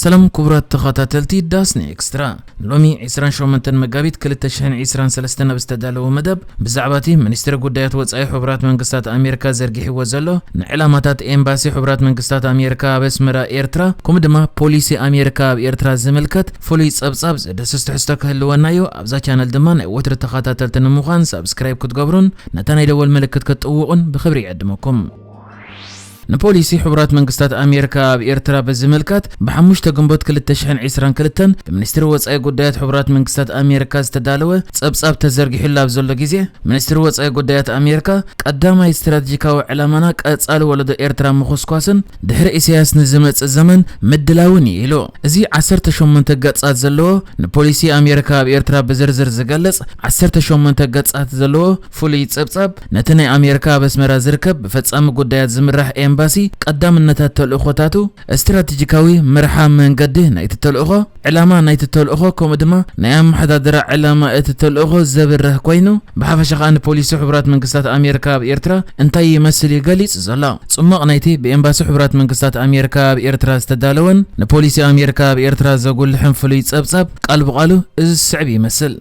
ሰላም ክቡራት ተኸታተልቲ ዳስኒ ኤክስትራ፣ ሎሚ ዕስራን ሸሞንተን መጋቢት ክልተ ሽሕን ዕስራን ሰለስተን ኣብ ዝተዳለወ መደብ፣ ብዛዕባ እቲ ሚኒስትሪ ጉዳያት ወጻኢ ሕቡራት መንግስታት ኣሜሪካ ዘርጊሕዎ ዘሎ፣ ንዕላማታት ኤምባሲ ሕቡራት መንግስታት ኣሜሪካ ኣብ ኣስመራ ኤርትራ፣ ከምኡ ድማ ፖሊሲ ኣሜሪካ ኣብ ኤርትራ ዝምልከት ፍሉይ ጸብጻብ ዘደስስ ትሕዝቶ ክህልወና እዩ። ኣብዛ ቻነል ድማ ናይ ወትሪ ተኸታተልቲ ንምዃን ሳብስክራይብ ክትገብሩን ነታ ናይ ደወል ምልክት ክትጥውቑን ብኽብሪ ይዕድመኩም። ንፖሊሲ ሕቡራት መንግስታት ኣሜሪካ ኣብ ኤርትራ ብዝምልከት፣ ብሓሙሽተ ግንቦት ክልተ ሽሕን ዕስራን ክልተን ብሚኒስትሪ ወጻኢ ጉዳያት ሕቡራት መንግስታት ኣሜሪካ ዝተዳለወ ጸብጻብ ተዘርጊሑሉ ኣብ ዘሎ ግዜ፣ ሚኒስትሪ ወጻኢ ጉዳያት ኣሜሪካ፣ ቀዳማይ ስትራቴጂካዊ ዕላማና ቀጻሊ ወለዶ ኤርትራ ምኹስኳስን ድሕሪ ኢሳያስ ንዝመጽእ ዘመን ምድላውን እዩ ኢሉ። እዚ ዓሰርተ ሸሞንተ ገጻት ዘለዎ ንፖሊሲ ኣሜሪካ ኣብ ኤርትራ ብዝርዝር ዝገልጽ ዓሰርተ ሸሞንተ ገጻት ዘለዎ ፍሉይ ጸብጻብ፣ ነቲ ናይ ኣሜሪካ ኣብ ኣስመራ ዝርከብ ብፈጻሚ ጉዳያት ዝምራሕ ኤምባሲ ቀዳምነታት፣ ተልእኾታቱ፣ ስትራቴጂካዊ መርሓ መንገዲ ናይቲ ተልእኾ፣ ዕላማ ናይቲ ተልእኾ፣ ከምኡ ድማ ናይ ኣመሓዳድራ ዕላማ እቲ ተልእኾ ዘብርህ ኮይኑ፣ ብሓፈሻ ከኣ ንፖሊሲ ሕቡራት መንግስታት ኣሜሪካ ኣብ ኤርትራ እንታይ ይመስል እዩ ገሊጹ ዘሎ። ጽሙቕ ናይቲ ብኤምባሲ ሕቡራት መንግስታት ኣሜሪካ ኣብ ኤርትራ ዝተዳለወን ንፖሊሲ ኣሜሪካ ኣብ ኤርትራ ዘጉልሕን ፍሉይ ጸብጻብ ቃል ብቓሉ እዚ ዝስዕብ ይመስል።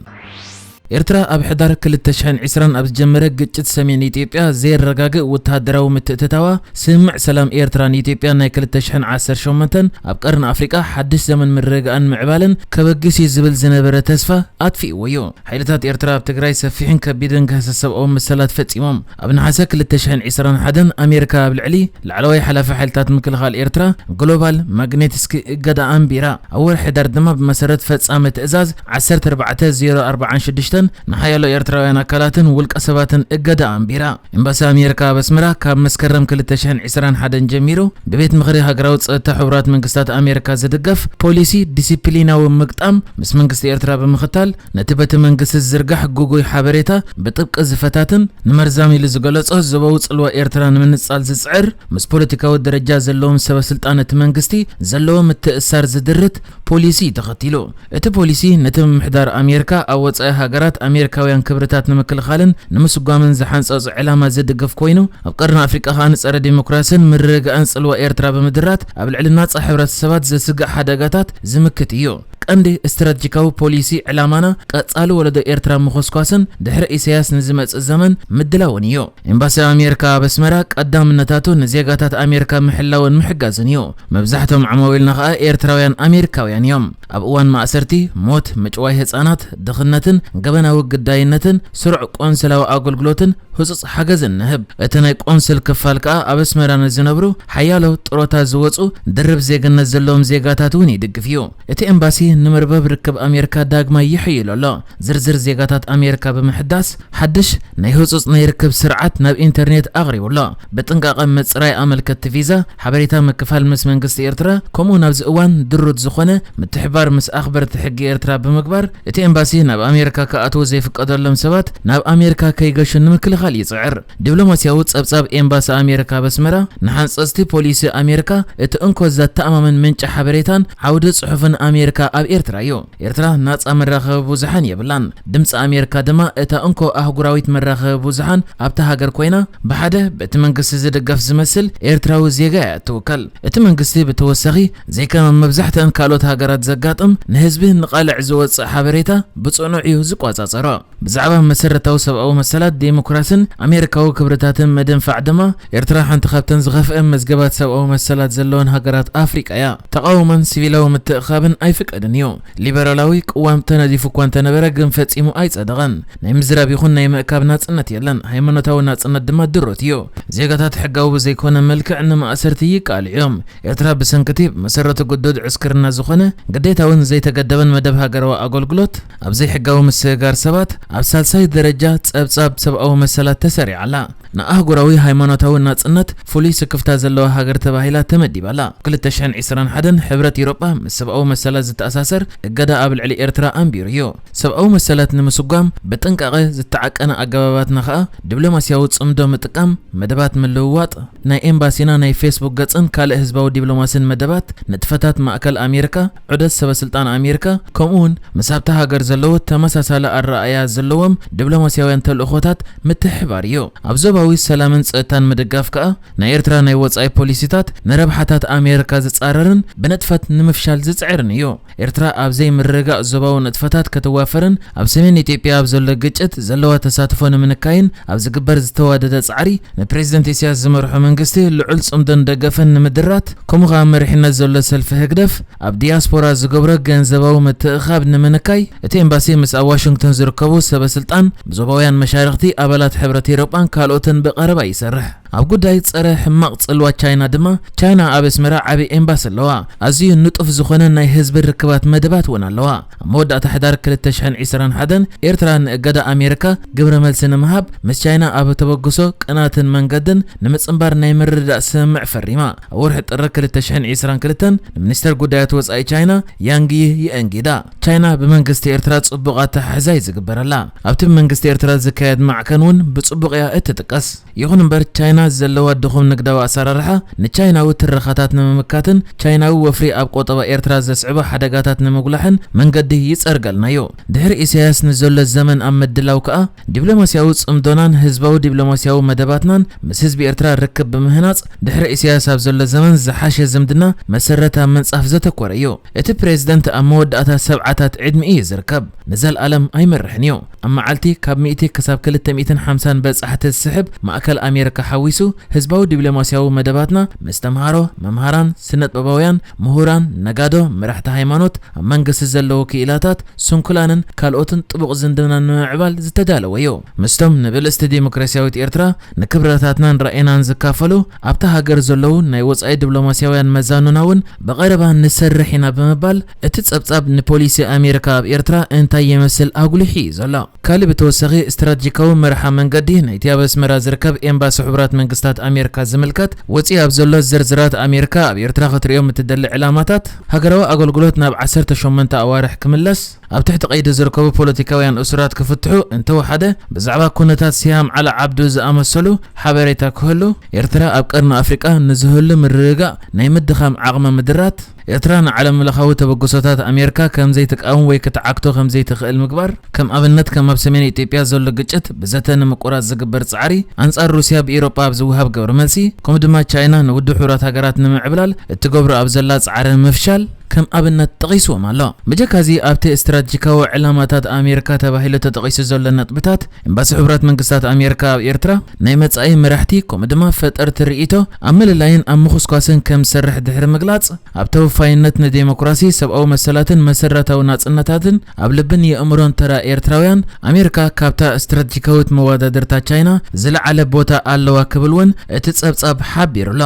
ኤርትራ ኣብ ሕዳር ክልተ ሽሕን ዕስራን ኣብ ዝጀመረ ግጭት ሰሜን ኢትዮጵያ ዘየረጋግእ ወተሃደራዊ ምትእትታዋ፣ ስምምዕ ሰላም ኤርትራን ኢትዮጵያን ናይ ክልተ ሽሕን ዓሰርተ ሸሞንተን ኣብ ቀርኒ ኣፍሪቃ ሓድሽ ዘመን ምርግጋእን ምዕባለን ከበግስ እዩ ዝብል ዝነበረ ተስፋ ኣጥፊእዎ እዩ። ሓይልታት ኤርትራ ኣብ ትግራይ ሰፊሕን ከቢድን ግህሰት ሰብኣዊ መሰላት ፈጺሞም። ኣብ ነሓሰ ክልተ ሽሕን ዕስራን ሓደን ኣሜሪካ ኣብ ልዕሊ ላዕለዋይ ሓላፊ ሓይልታት ምክልኻል ኤርትራ ግሎባል ማግኔትስኪ እገዳ ኣንቢራ። ኣብ ወርሒ ሕዳር ድማ ብመሰረት ፈጻሚ ትእዛዝ ዓሰርተ ኣርባዕተ ዜሮ ኣርባዓን ሽዱሽተን ንሓያሎ ኤርትራውያን ኣካላትን ውልቀ ሰባትን እገዳ ኣንቢራ። ኤምባሲ ኣሜሪካ ኣብ ኣስመራ ካብ መስከረም ክልተ ሽሕን ዕስራን ሓደን ጀሚሩ ብቤት ምኽሪ ሃገራዊ ጸጥታ ሕቡራት መንግስታት ኣሜሪካ ዝድገፍ ፖሊሲ ዲሲፕሊናዊ ምግጣም ምስ መንግስቲ ኤርትራ ብምኽታል፣ ነቲ በቲ መንግስቲ ዝዝርጋሕ ግጉይ ሓበሬታ ብጥብቂ ዝፈታትን ንመርዛም ኢሉ ዝገለጾ ዞባዊ ጽልዋ ኤርትራ ንምንጻል ዝጽዕር፣ ምስ ፖለቲካዊ ደረጃ ዘለዎም ሰበ ስልጣን እቲ መንግስቲ ዘለዎ ምትእሳር ዝድርት ፖሊሲ እዩ ተኸቲሉ። እቲ ፖሊሲ ነቲ ምምሕዳር ኣሜሪካ ኣብ ወጻኢ ሃገራት ኣሜሪካውያን ክብርታት ንምክልኻልን ንምስጓምን ዝሓንጸጹ ዕላማ ዝድግፍ ኮይኑ፣ ኣብ ቀርኒ ኣፍሪቃ ከኣ ንጸረ ዲሞክራስን ምርግጋእን ጽልዋ ኤርትራ ብምድራት ኣብ ልዕሊ ናጻ ሕብረተሰባት ዘስግእ ሓደጋታት ዝምክት እዩ። ቀንዲ ስትራቴጂካዊ ፖሊሲ ዕላማና ቀጻሊ ወለዶ ኤርትራ ምኹስኳስን ድሕሪ ኢሳያስ ንዝመጽእ ዘመን ምድላውን እዩ። ኤምባሲ ኣሜሪካ ኣብ ኣስመራ ቀዳምነታቱ ንዜጋታት ኣሜሪካ ምሕላውን ምሕጋዝን እዩ። መብዛሕቶም ዓማዊልና ከኣ ኤርትራውያን ኣሜሪካውያን እዮም። ኣብ እዋን ማእሰርቲ፣ ሞት፣ ምጭዋይ ህጻናት፣ ድኽነትን ገበናዊ ግዳይነትን ስሩዕ ቆንስላዊ ኣገልግሎትን ህጹጽ ሓገዝን ንህብ። እቲ ናይ ቆንስል ክፋል ከኣ ኣብ ኣስመራ ንዝነብሩ ሓያሎ ጥሮታ ዝወጹ ድርብ ዜግነት ዘለዎም ዜጋታት እውን ይድግፍ እዩ። እቲ ኤምባሲ ንመርበብ ርክብ ኣሜሪካ ዳግማይ ይሕይሎ ኣሎ። ዝርዝር ዜጋታት ኣሜሪካ ብምሕዳስ፣ ሓድሽ ናይ ህጹጽ ናይ ርክብ ስርዓት ናብ ኢንተርኔት ኣቕሪቡ ኣሎ። ብጥንቃቐ ምጽራይ ኣመልከትቲ ቪዛ፣ ሓበሬታ ምክፋል ምስ መንግስቲ ኤርትራ፣ ከምኡ ናብዚ እዋን ድሩት ዝኾነ ምትሕባር ምስ ኣኽበርቲ ሕጊ ኤርትራ ብምግባር፣ እቲ ኤምባሲ ናብ ኣሜሪካ ክኣትዉ ዘይፍቀደሎም ሰባት ናብ ኣሜሪካ ከይገሹ ንምክልኻል ይጽዕር። ዲፕሎማስያዊ ጸብጻብ ኤምባሲ ኣሜሪካ ኣብ ኣስመራ፣ ንሓንጸጽቲ ፖሊሲ ኣሜሪካ እቲ እንኮ ዘተኣማምን ምንጪ ሓበሬታን ዓውዲ ጽሑፍን ኣሜሪካ ኣብ ኤርትራ እዩ። ኤርትራ ናጻ መራኸቢ ብዙሓን የብላን። ድምጺ ኣሜሪካ ድማ እታ እንኮ ኣህጉራዊት መራኸቢ ብዙሓን ኣብታ ሃገር ኮይና፣ ብሓደ በቲ መንግስቲ ዝድገፍ ዝመስል ኤርትራዊ ዜጋ እያ እትውከል። እቲ መንግስቲ ብተወሳኺ፣ ዘይከም ኣብ መብዛሕትአን ካልኦት ሃገራት ዘጋጥም፣ ንህዝቢ ንቓልዕ ዝወጽእ ሓበሬታ ብጽኑዕ እዩ ዝቆጻጸሮ። ብዛዕባ መሰረታዊ ሰብኣዊ መሰላት፣ ዴሞክራስን ኣሜሪካዊ ክብርታትን ምድንፋዕ ድማ፣ ኤርትራ ሓንቲ ካብተን ዝኸፍአ መዝገባት ሰብኣዊ መሰላት ዘለወን ሃገራት ኣፍሪቃ እያ። ተቓውሞን ሲቪላዊ ምትእኻብን ኣይፍቀድን እዩ። ሊበራላዊ ቅዋም ተነዲፉ እኳ እንተነበረ፣ ግን ፈጺሙ ኣይጸደቐን። ናይ ምዝራብ ይኹን ናይ ምእካብ ናጽነት የለን። ሃይማኖታዊ ናጽነት ድማ ድሩት እዩ። ዜጋታት ሕጋዊ ብዘይኮነ መልክዕ ንማእሰርቲ ይቃልዑ እዮም። ኤርትራ ብሰንኪ እቲ ብመሰረቱ ግዱድ ዕስክርና ዝኾነ ግዴታውን ዘይተገደበን መደብ ሃገራዊ ኣገልግሎት፣ ኣብ ዘይሕጋዊ ምስግጋር ሰባት ኣብ ሳልሳይ ደረጃ ጸብጻብ ሰብኣዊ መሰላት ተሰሪዓ ኣላ። ንኣህጉራዊ ሃይማኖታዊ ናጽነት ፍሉይ ስክፍታ ዘለዋ ሃገር ተባሂላ ተመዲባ ኣላ። ክልተ ሽሕን ዕስራን ሓደን ሕብረት ኤውሮጳ ምስ ሰብኣዊ መሰላት ዝተኣሳሰር እገዳ ኣብ ልዕሊ ኤርትራ ኣንቢሩ እዩ። ሰብኣዊ መሰላት ንምስጓም ብጥንቃቐ ዝተዓቀነ ኣገባባትና ከኣ ዲፕሎማስያዊ ጽምዶ ምጥቃም፣ መደባት ምልውዋጥ፣ ናይ ኤምባሲና ናይ ፌስቡክ ገጽን ካልእ ህዝባዊ ዲፕሎማስን መደባት፣ ንጥፈታት ማእከል ኣሜሪካ፣ ዑደት ሰበ ስልጣን ኣሜሪካ፣ ከምኡ እውን ምስ ኣብታ ሃገር ዘለዉ ተመሳሳሊ ኣረኣእያ ዘለዎም ዲፕሎማስያውያን ተልእኾታት ምትሕብባር እዩ። ኣብ ዞባዊ ሰላምን ጸጥታን ምድጋፍ ከኣ ናይ ኤርትራ ናይ ወጻኢ ፖሊሲታት ንረብሓታት ኣሜሪካ ዝጻረርን ብንጥፈት ንምፍሻል ዝጽዕርን እዩ። ኤርትራ ኣብ ዘይምርግጋእ ዞባዊ ንጥፈታት ክትዋፈርን ኣብ ሰሜን ኢትዮጵያ ኣብ ዘሎ ግጭት ዘለዋ ተሳትፎ ንምንካይን ኣብ ዝግበር ዝተዋደደ ጻዕሪ ንፕሬዝደንት ኢሳያስ ዝመርሖ መንግስቲ ልዑል ጽምዶን ደገፍን ንምድራት፣ ከምኡ ከኣ መሪሕነት ዘሎ ሰልፊ ህግደፍ ኣብ ዲያስፖራ ዝገብሮ ገንዘባዊ ምትእኻብ ንምንካይ እቲ ኤምባሲ ምስ ኣብ ዋሽንግቶን ዝርከቡ ሰበ ስልጣን፣ ዞባውያን መሻርኽቲ፣ ኣባላት ሕብረት ኤውሮጳን ካልኦትን ብቐረባ ይሰርሕ። ኣብ ጉዳይ ጸረ ሕማቕ ጽልዋ ቻይና ድማ፣ ቻይና ኣብ ኣስመራ ዓቢ ኤምባሲ ኣለዋ። ኣዝዩ ንጡፍ ዝኾነ ናይ ህዝቢ ርክባት መደባት እውን ኣለዋ። ኣብ መወዳእታ ሕዳር ክልተ ሽሕን ዕስራን ሓደን ኤርትራ ንእገዳ ኣሜሪካ ግብረ መልሲ ንምሃብ ምስ ቻይና ኣብ ተበግሶ ቅናትን መንገድን ንምጽንባር ናይ ምርድዳእ ስምምዕ ፈሪማ። ኣብ ወርሒ ጥሪ ክልተ ሽሕን ዕስራን ክልተን ንሚኒስተር ጉዳያት ወጻኢ ቻይና ያንግ ዪ የእንጊዳ፣ ቻይና ብመንግስቲ ኤርትራ ጽቡቕ ኣተሓሕዛ እዩ ዝግበረላ። ኣብቲ ብመንግስቲ ኤርትራ ዝካየድ ማዕከን እውን ብጽቡቕ እያ እትጥቀስ። ይኹን እምበር፣ ቻይና ዘለዋ ድኹም ንግዳዊ ኣሰራርሓ ንቻይናዊ ትረኻታት ንምምካትን ቻይናዊ ወፍሪ ኣብ ቆጠባ ኤርትራ ዘስዕቦ ሓደጋታት ንምጉላሕን መንገዲ ይጸርገልና እዩ። ድሕሪ ኢሳያስ ንዘሎ ዘመን ኣብ ምድላው ከኣ፣ ዲፕሎማስያዊ ጽምዶናን ህዝባዊ ዲፕሎማስያዊ መደባትናን ምስ ህዝቢ ኤርትራ ርክብ ብምህናጽ፣ ድሕሪ ኢሳያስ ኣብ ዘሎ ዘመን ዝሓሸ ዝምድና መሰረት ኣብ ምንጻፍ ዘተኮረ እዩ። እቲ ፕሬዝደንት ኣብ መወዳእታ ሰብዓታት ዕድሚኡ እዩ ዝርከብ። ንዘለኣለም ኣይመርሕን እዩ። ኣብ መዓልቲ ካብ ሚእቲ ክሳብ ክልተ ሚእትን ሓምሳን በጻሕቲ ዝስሕብ ማእከል ኣሜሪካ ሓዊሱ፣ ህዝባዊ ዲፕሎማስያዊ መደባትና ምስ ተምሃሮ፣ መምሃራን፣ ስነጥበባውያን፣ ምሁራን፣ ነጋዶ፣ መራሕቲ ሃይማኖት፣ ኣብ መንግስቲ ዘለዉ ክኢላታት፣ ስንኩላንን ካልኦትን ጥቡቕ ዝምድና ንምምዕባል ዝተዳለወ እዩ። ምስቶም ንብልጽቲ ዲሞክራስያዊት ኤርትራ ንክብረታትናን ራእይናን ዝካፈሉ ኣብታ ሃገር ዘለዉ ናይ ወጻኢ ዲፕሎማስያውያን መዛኑና እውን ብቐረባ ንሰርሕ ኢና ብምባል እቲ ጸብጻብ ንፖሊሲ ኣሜሪካ ኣብ ኤርትራ እንታይ ይመስል ኣጉሊሑ እዩ ዘሎ። ካልእ ብተወሳኺ ስትራቴጂካዊ መርሓ መንገዲ ናይቲ ኣብ ኣስመራ ዝርከብ ኤምባሲ ሕቡራት መንግስታት ኣሜሪካ ዝምልከት ወጺኡ ኣብ ዘሎ ዝርዝራት ኣሜሪካ ኣብ ኤርትራ ክትርእዮም እትደሊ ዕላማታት ሃገራዊ ኣገልግሎት ናብ ዓሰርተ ሸሞንተ ኣዋርሕ ክምለስ ኣብ ትሕቲ ቀይዲ ዝርከቡ ፖለቲካውያን እሱራት ክፍትሑ እንተወሓደ ብዛዕባ ኩነታት ሲሃም ዓሊ ዓብዱ ዝኣመሰሉ ሓበሬታ ክህሉ ኤርትራ ኣብ ቀርኒ ኣፍሪቃ ንዝህሉ ምርግጋእ ናይ ምድኻም ዓቕሚ ምድራት ኤርትራ ንዓለም ለኻዊ ተበግሶታት ኣሜሪካ ከም ዘይትቃወም ወይ ክትዓግቶ ከም ዘይትኽእል ምግባር ከም ኣብነት ከም ኣብ ሰሜን ኢትዮጵያ ዘሎ ግጭት ብዘተ ንምቁራጽ ዝግበር ጻዕሪ ኣንጻር ሩስያ ብኤውሮጳ ኣብ ዝወሃብ ግብረ መልሲ ከምኡ ድማ ቻይና ንውድብ ሕቡራት ሃገራት ንምዕብላል እትገብሮ ኣብ ዘላ ጻዕሪ ምፍሻል ከም ኣብነት ጠቒስዎም ኣሎ። ብጀካዚ ኣብቲ ስትራቴጂካዊ ዕላማታት ኣሜሪካ ተባሂሉ ተጠቒሱ ዘሎ ነጥብታት ኤምባሲ ሕቡራት መንግስታት ኣሜሪካ ኣብ ኤርትራ ናይ መጻኢ መራሕቲ ከምኡ ድማ ፈጠርቲ ርእይቶ ኣብ ምልላይን ኣብ ምኹስኳስን ከም ዝሰርሕ ድሕሪ ምግላጽ ኣብ ተወፋይነት ንዴሞክራሲ ሰብኣዊ መሰላትን መሰረታዊ ናጽነታትን ኣብ ልብን የእምሮን ተራ ኤርትራውያን ኣሜሪካ ካብታ ስትራቴጂካዊት መወዳድርታ ቻይና ዝለዓለ ቦታ ኣለዋ ክብል እውን እቲ ጸብጻብ ሓቢሩ ኣሎ።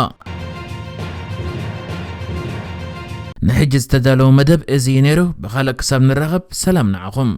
ንሕጂ ዝተዳለወ መደብ እዚ እዩ ነይሩ። ብኻልእ ክሳብ ንራኸብ ሰላም ንዓኹም።